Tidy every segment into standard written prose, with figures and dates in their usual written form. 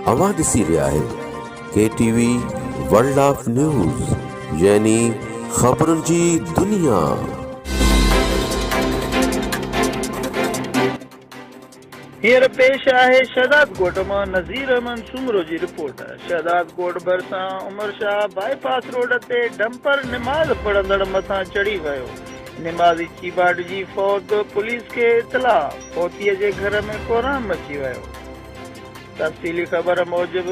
اوهان ڏسي رهيا آهيو K T V world of news يعني خبرن جي دنيا. هينئر پيش آهي شهدادڪوٽ مان نذير احمد سومرو جي رپورٽ. شهدادڪوٽ ڀرسان عمر شاهه باء پاس روڊ تي ڊمپر نماز پڙهندڙ مٿان چڙهي ويو، نمازي چيڀاٽجي فوت، پوليس کي اطلاع، فوتيء جي گهر ۾ ڪهرام مچي ويو. تفصيلي خبر موجب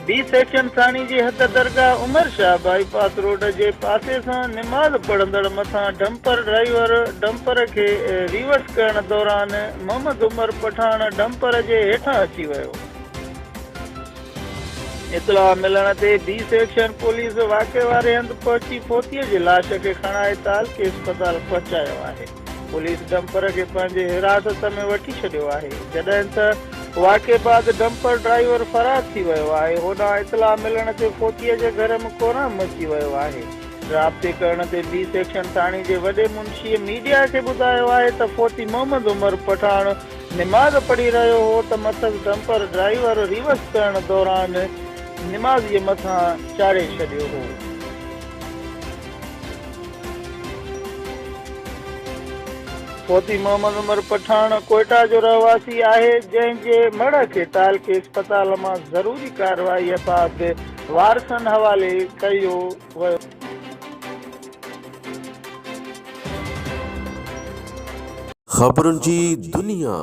بي سيڪشن ٿاڻي جي حد درگاهه عمر شاهه بائي پاس روڊ جي پاسي سان نماز پڙهندڙ مٿان ڊمپر ڊرائيور ڊمپر کي ريورس ڪرڻ دوران محمد عمر پٺاڻ ڊمپر جي هيٺان اچي ويو. اطلاع ملڻ تي بي سيڪشن پوليس واقعي واري هنڌ پهچي فوتيء جي لاش کي کڻائي تعلقي اسپتال پهچايو آهي. پوليس ڊمپر کي پنهنجي حراست ۾ وٺي ڇڏيو آهي، جڏهن ته واقعي بعد ڊمپر ڊرائيور فرار ٿي ويو آهي، هوڏانهن اطلاع ملڻ تي فوتيء جي گهر ۾ ڪهرام مچي ويو آهي. رابطي ڪرڻ تي بي سيڪشن ٿاڻي جي وڏي منشيء ميڊيا کي ٻڌايو آهي ته فوتي محمد عمر پٺاڻ نماز پڙهي رهيو هو ته مٿس ڊمپر ڊرائيور ريورس ڪرڻ دوران نمازيء مٿان چاڙهي ڇڏيو هو. فوتي محمد عمر پٺاڻ ڪوئيٽا جو رهواسي آهي، جنهن جي مڙهه کي تعلقي اسپتال مان ضروري ڪارروائيء بعد وارثن حوالي ڪيو ويو. خبرن جي دنيا.